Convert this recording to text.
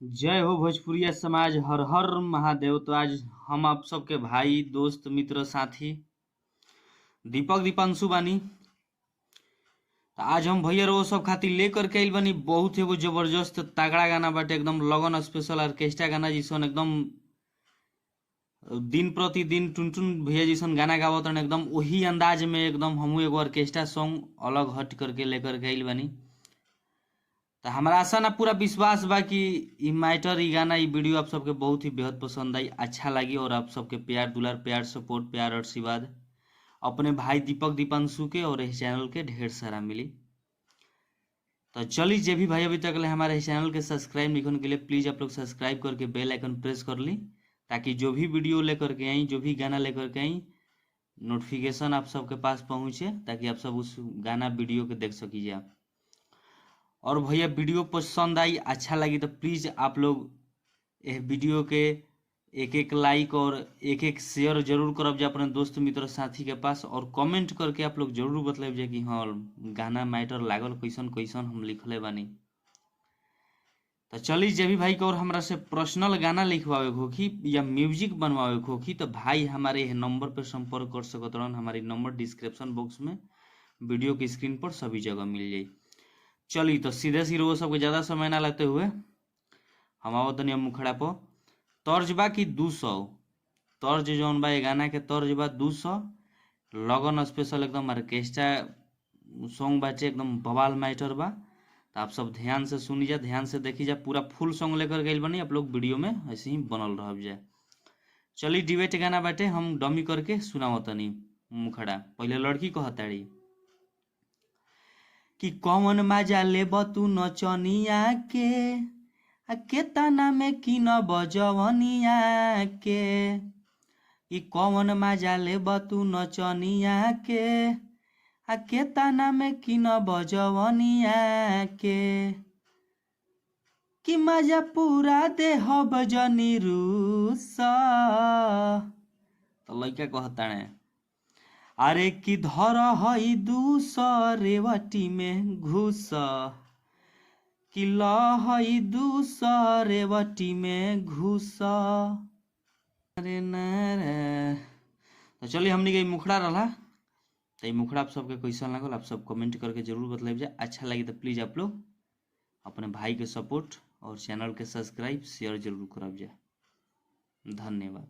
जय हो भोजपुरिया समाज, हर हर महादेव। तो आज हम आप सबके भाई, दोस्त, मित्र, साथी दीपक दीपांशु बानी। तो आज हम भैया वो सब खातिर लेकर के आइल बानी बहुत एगो जबरदस्त तगड़ा गाना बाटे, एकदम लगन स्पेशल ऑर्केस्ट्रा गाना जिसन एकदम दिन प्रतिदिन टुनटुन भैया जैसन गाना गावत रहन, एकदम वही अंदाज में एकदम हमहू एगो ऑर्केस्ट्रा सॉन्ग अलग हट करके लेकर के आइल बानी। तो हमारा आशा ना पूरा विश्वास बा कि ई मैटर, ई गाना, ई वीडियो आप सबके बहुत ही बेहद पसंद आई, अच्छा लगी और आप सबके प्यार दुलार, प्यार सपोर्ट, प्यार आशीर्वाद अपने भाई दीपक दीपांशु के और इस चैनल के ढेर सारा मिली। तो चलिए, जे भी भाई अभी तक ले हमारे इस चैनल के सब्सक्राइब नहीं के लिए प्लीज़ आप लोग सब्सक्राइब करके बेल आइकन प्रेस कर ली, ताकि जो भी वीडियो लेकर के आई, जो भी गाना लेकर के आई, नोटिफिकेशन आप सबके पास पहुँचे, ताकि आप सब उस गाना वीडियो के देख सकीजिए। और भैया वीडियो पसंद आई, अच्छा लगी तो प्लीज़ आप लोग यह वीडियो के एक एक लाइक और एक एक शेयर जरूर करब जा अपने दोस्त मित्र साथी के पास, और कमेंट करके आप लोग जरूर बतलब जा कि हाँ गाना मैटर लागल, कैसन कैसन हम लिखले बानी। तो चली, जे भी भाई के और हमरा से पर्सनल गाना लिखवावे होखी या म्यूजिक बनवावे होखी तो भाई हमारे यह नंबर पर संपर्क कर सकत रहन। हमारी नंबर डिस्क्रिप्शन बॉक्स में, वीडियो की स्क्रीन पर सभी जगह मिल जाई। चली तो सीधे सीधे वो सबके ज़्यादा समय ना लगते हुए हम आओ तनी मुखड़ा पर। तर्ज बा कि 200 तर्ज जौन बा, ये गाना के तर्ज बा 200, लगन स्पेशल एकदम ऑर्केस्ट्रा सॉन्ग बाटे, एकदम बवाल मैटर बा। तो आप सब ध्यान से सुनी जा, ध्यान से देखी जा, पूरा फुल सॉन्ग लेकर गइल बनी, आप लोग वीडियो में ऐसे ही बनल रह जाए। चली डिबेट गाना बाटे, हम डमी करके सुनाओ तनी मुखड़ा। पहले लड़की कहताड़ी कि कौन मजा लेब तू नचनिया के, आ केतना में किन बजवनिया के, कि कौन मजा लेब तू नचनिया के, आ केतना में किन बजवनिया के, कि मजा पूरा देहब जनी रूस। तो लड़का कहताड़े अरे कि धर हई 200 रेवटी में घुस, कि ल हई 200 रेवटी में घुस। अरे ना रे। तो चलिए हमनी के मुखड़ा रहा, तो ये मुखड़ा आप सबके कैसा लागल आप सब कमेंट करके जरूर बतलाइब जा। अच्छा लगी तो प्लीज़ आप लोग अपने भाई के सपोर्ट और चैनल के सब्सक्राइब शेयर जरूर करब जा। धन्यवाद।